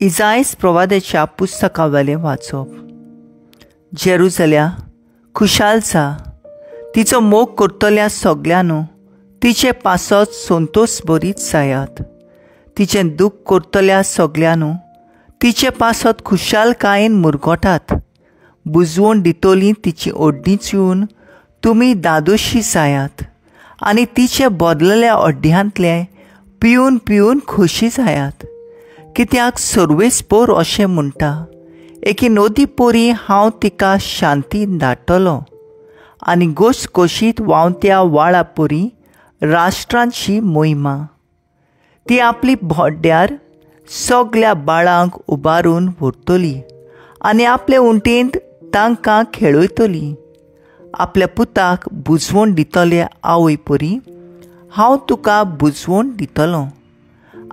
इजायस प्रवाद्याच्या पुस्तकावेलें वाचप. जेरुजल्या खुशाल जा, तिचो मोग करतल्या सगल्यांनो तिचे पासत संतोष बरीच जायात. तिचें दूख करतल्या सगल्यांनो तिचे पासत खुशालकायेन मुरगोटात. बुजवण दितली तिची ओड्डी चिवन तुमी दादोशी जायात आनी तिचे बदलल्या अड्ड्यांतले पिवन पिवन खोशी जायात. कित्याक सर्वेस्पोर अशें म्हणटा, एके नदी पोरी हांव तिका शांती धाडटलो आनी गोशगोशीत व्हांवत्या वाळा पोरी राष्ट्रांची मोहिमा. ती आपली भोड्ड्यार सगल्या बाळांक उबारून व्हरतली आनी आपले उंटेंत तांकां खेळयतली. आपल्या पुताक बुजवण दितले आवय परी हांव तुका बुजवण दितलो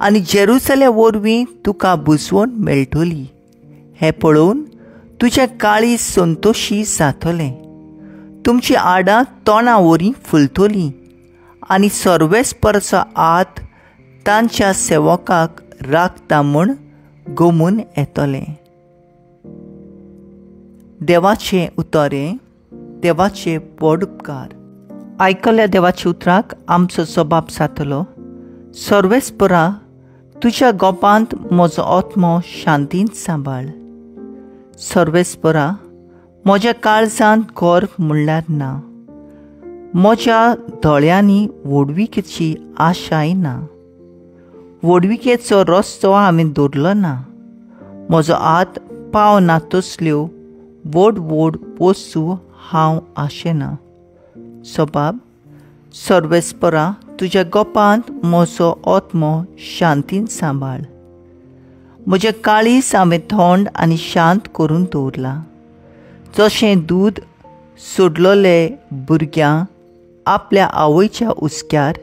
आनी जेरुसले वरवीं तुका बुजवण मेळटली. हें पळोवन तुजें काळीज संतोशी जातलें. तुमची आडां तोंडा वरी फुलतलीं आनी सर्वेस्परचो आत तांच्या सेवकाक राखता म्हूण गोमून येतलें. देवाचें उतरें, देवाचे व्हड उपकार. आयकल्या देवाच्या उतराक आमचो जबाब जातलो. सर्वेस्परा, तुज्या गोपांत म्हजो आत्मो शांतीन सांबाळ. सर्वेस्परा, म्हज्या काळजांत गर्व म्हणल्यार ना, म्हज्या दोळ्यांनी व्हडविकेची आशाय ना. व्हडविकेचो रस्तो हांवें दवरलो ना, म्हजो हात पावना तसल्यो व्हड व्हड वस्तू हांव आशेना. सबाब, सर्वेस्परा, तुज्या गोपांत म्हजो आत्मो शांतीन सांबाळ. म्हजें काळीज हांवें थंड आनी शांत करून दवरलां. जशें दूद सोडलेले भुरग्यां आपल्या आवयच्या हुस्क्यार,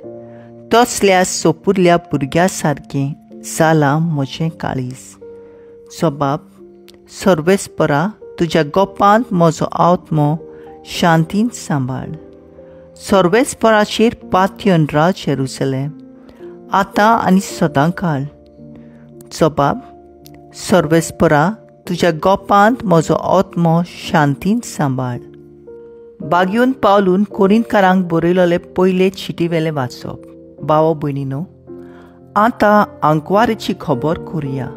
तसल्या सोपुरल्या भुरग्या सारकें जालां म्हजें काळीज. सबाब, सर्वेस्परा, तुज्या गोपांत म्हजो आत्मो शांतीन सांबाळ. सर्वेस्पराचेर पातयन राव जेरुसलेम, आतां आनी सदांकाळ. जबाब, सर्वेस्परा, तुज्या गोपांत म्हजो आत्मो शांतीन सांबाळ. बागयोन पावलून कोरिंतकारांक बरयलेले पयले चिटीवेलें वाचप. भाव भयणीनो, आतां आंकवारीची खबर करुया.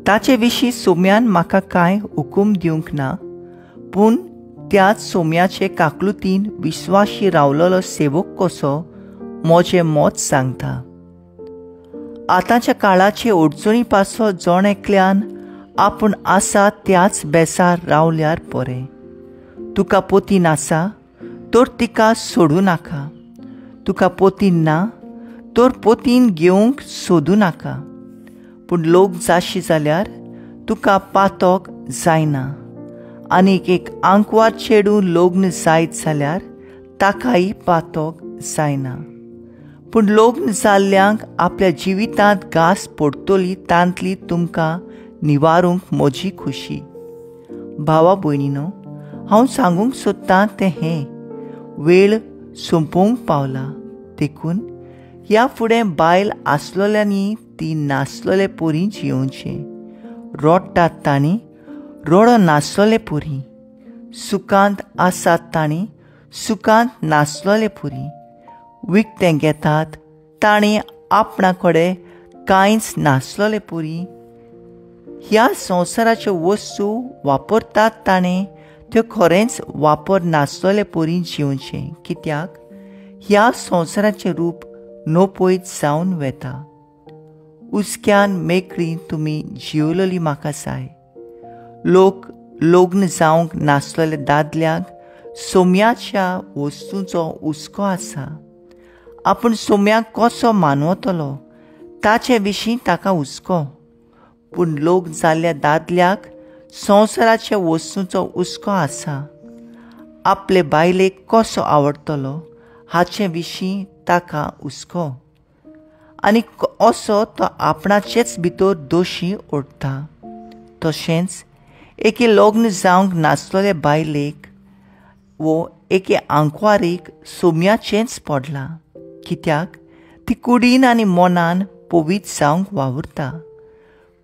ताचे विशीं सोम्यान म्हाका कांय हुकूम दिवंक ना, पूण त्याच सोम्याचे काकलुतीन विस्वाशी रावलेलो सेवक कसो म्हजें मत सांगता. आतांच्या काळाचे अडचणी पासत जण एकल्यान आपूण आसा त्याच बेसार रावल्यार बरें. तुका पोतीन आसा तर तिका सोडूं नाका, तुका पोतीन ना तर पोतीन घेवंक सोदूं नाका. पूण लोक जाशी जाल्यार तुका पातक जायना, आनीक एक आंकवार चेडूं लग्न जायत जाल्यार ताकाय पातक जायना. पूण लग्न जाल्ल्यांक आपल्या जिवितांत घास पडटली तांतली तुमकां निवारूंक म्हजी खुशी. भावा भयणीनो, हांव सांगूंक सोदतां तें हें, वेळ सोंपोवंक पावला. देखून ह्या फुडें बायल आसलेल्यांनी ती नासलेले पोरी जियोवचें. रडटात तांणी रडो नासलेले पोरी, सुखांत आसात तांणी सुखांत नासलेले पोरी, विकतें घेतात तांणी आपणा कडेन कांयच नासलेले पोरी, ह्या संवसाराच्यो वस्तू वापरतात ताणें त्यो खरेंच वापर नासलेले पोरी जियोवचें. कित्याक ह्या संवसाराचें रूप नपयत जावन वेता. हुस्क्यान मेकळी तुमी जिवलली म्हाका जाय. लोक लग्न जावंक नासलेल्या दादल्यांक सोम्याच्या वस्तूंचो हुस्को आसा. आपूण सोम्याक कसो मानवतलो ताचे विशीं ताका हुस्को. पूण लग्न जाल्ल्या दादल्याक संवसाराच्या वस्तूंचो हुस्को आसा. आपले बायलेक कसो आवडटलो हाचे विशीं ताका हुस्को, आनी असो तो आपणाचेच भितर दोशी ओडटा. तशेंच एके लग्न जावंक नासलेले बायलेक वो एके आंकवारीक सोम्याचेंच पडलां. कित्याक ती कुडीन आनी मनान पवित्र जावंक वावुरता.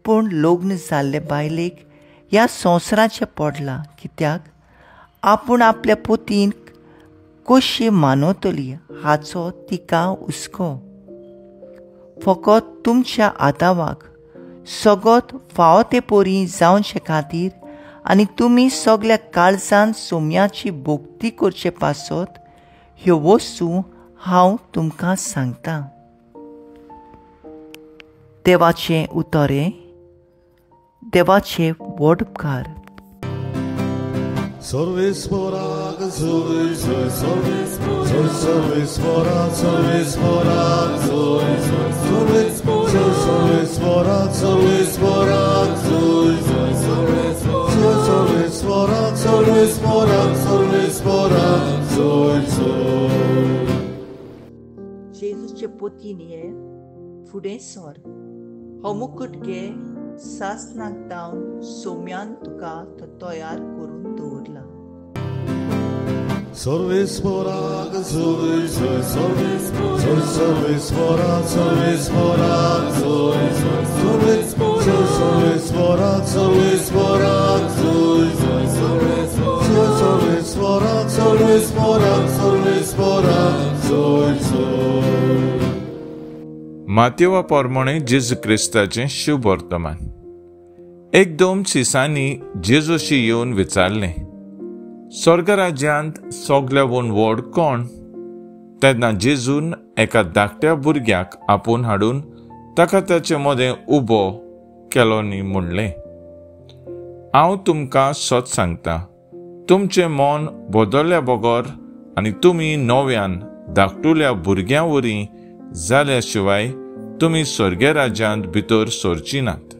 पूण लग्न जाल्ले बायलेक ह्या संवसाराचें पडलां, कित्याक आपूण आपल्या पोतीन कशी मानवतली हाचो तिका हुस्को. फकत तुमच्या आदावाक सगत फावो ते परी जावचे खातीर आनी तुमी सगल्या काळजान सोम्याची भक्ती करचे पासत ह्यो वस्तू हांव तुमकां सांगता. देवाचें उतर हें, देवाचे व्हड उपकार. सर्वेस्पराक जोय जोय सर्वेस्पराक सर्वेस्पराक जोय जोय सर्वेस्पराक सर्वेस्पराक जोय जोय सर्वेस्पराक सर्वेस्पराक सर्वेस्पराक जोय जोय. जेजूचे पोतीन हे फुडें सर, हो मुकुट घे, सासनाक दावन सोम्यान तुका तो तयार करून दवरला. सर्वेस्पराक जोय जोय सर्वेस्पराक सर्वेस्पराक जोय जोय सर्वेस्पराक सर्वेस्पराक जोय जोय सर्वेस्पराक सर्वेस्पराक सर्वेस्पराक जोय जोय. मातेवा प्रमाणे जेजू क्रिस्ताचें शुभ वर्तमान. एकदम शिसांनी जेजूशी येवन विचारलें, स्वर्गराज्यांत सगल्यावून व्हड कोण? तेन्ना जेजून एका धाकट्या भुरग्याक आपोवन हाडून ताका ताचे मदें उबो केलो न्ही म्हणलें, हांव तुमकां सत सांगता, तुमचें मन बदल्ल्या बगर आनी तुमी नव्यान धाकटुल्या भुरग्यां वरी जाल्या शिवाय तुमी स्वर्ग राज्यांत भितर सरची नात.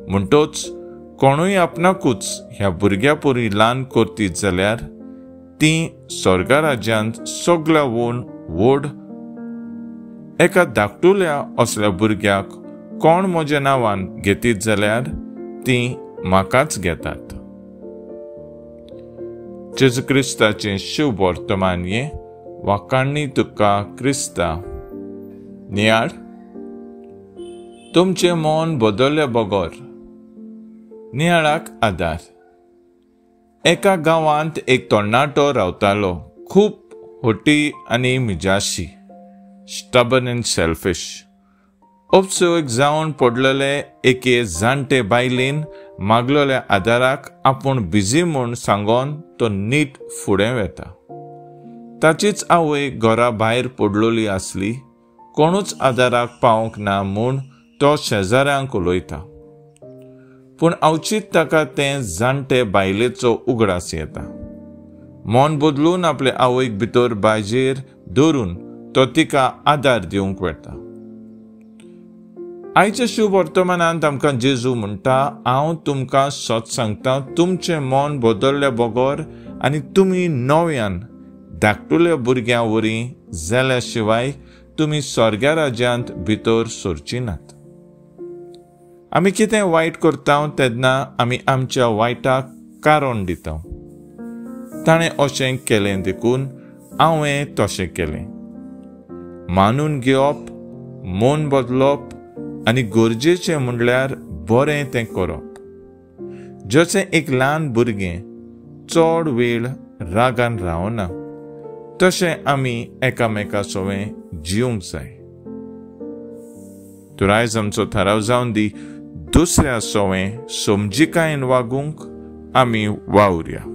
म्हणटोच कोणूय आपणाकूच ह्या भुरग्या परी ल्हान करतीत जाल्यार तीं स्वर्ग राज्यांत सगल्यावून व्हड. एका धाकटुल्या असल्या भुरग्याक कोण म्हज्या नांवान घेतीत जाल्यार तीं म्हाकाच घेतात. जेजू क्रिस्ताचें शुभ वर्तमान हें. वाखाणणी तुका क्रिस्ता. नियाळ, तुमचें मन बदल्ल्या बगर. नियाळाक आदार. एका गांवांत एक तरणाटो रावतालो, खूब हटी आनी मिजाशी, स्टबर्न एंड सेल्फिश. उपसोक जावन पडलेले एके जाणटे बायलेन मागलेल्या आदाराक आपूण बिजी म्हूण सांगोन तो नीट फुडें वेता. ताचीच आवय घरा भायर पडलेली आसली, कोणूच आदाराक पावंक ना म्हूण तो शेजाऱ्यांक उलयता. पूण अवचीत ताका तें जाणटे बायलेचो उगडास येता. मन बदलून आपले आवयक भितर बाजेर धरून तो तिका आदार दिवंक वेता. आयच्या शुभ वर्तमानांत आमकां जेजू म्हणटा, हांव तुमकां सत सांगता, तुमचें मन बदल्ल्या बगर आनी तुमी नव्यान धाकटुल्या भुरग्यां वरी जाल्या शिवाय तुमी स्वर्ग राज्यांत भितर सरची नात. आमी कितें वायट करता तेन्ना आमी आमच्या वायटाक कारण दिता. ताणें अशें केलें देखून हांवें तशें केलें. मानून घेवप, मन बदलप आनी गरजेचें म्हणल्यार बरें तें करप. जशें एक ल्हान भुरगें चड वेळ रागान रावना तशें आमी एकामेका सवें जिवंक जाय. तर आयज आमचो थाराव जावन दी, दुसऱ्या सवें समजिकायेन वागूंक आमी वावुरया.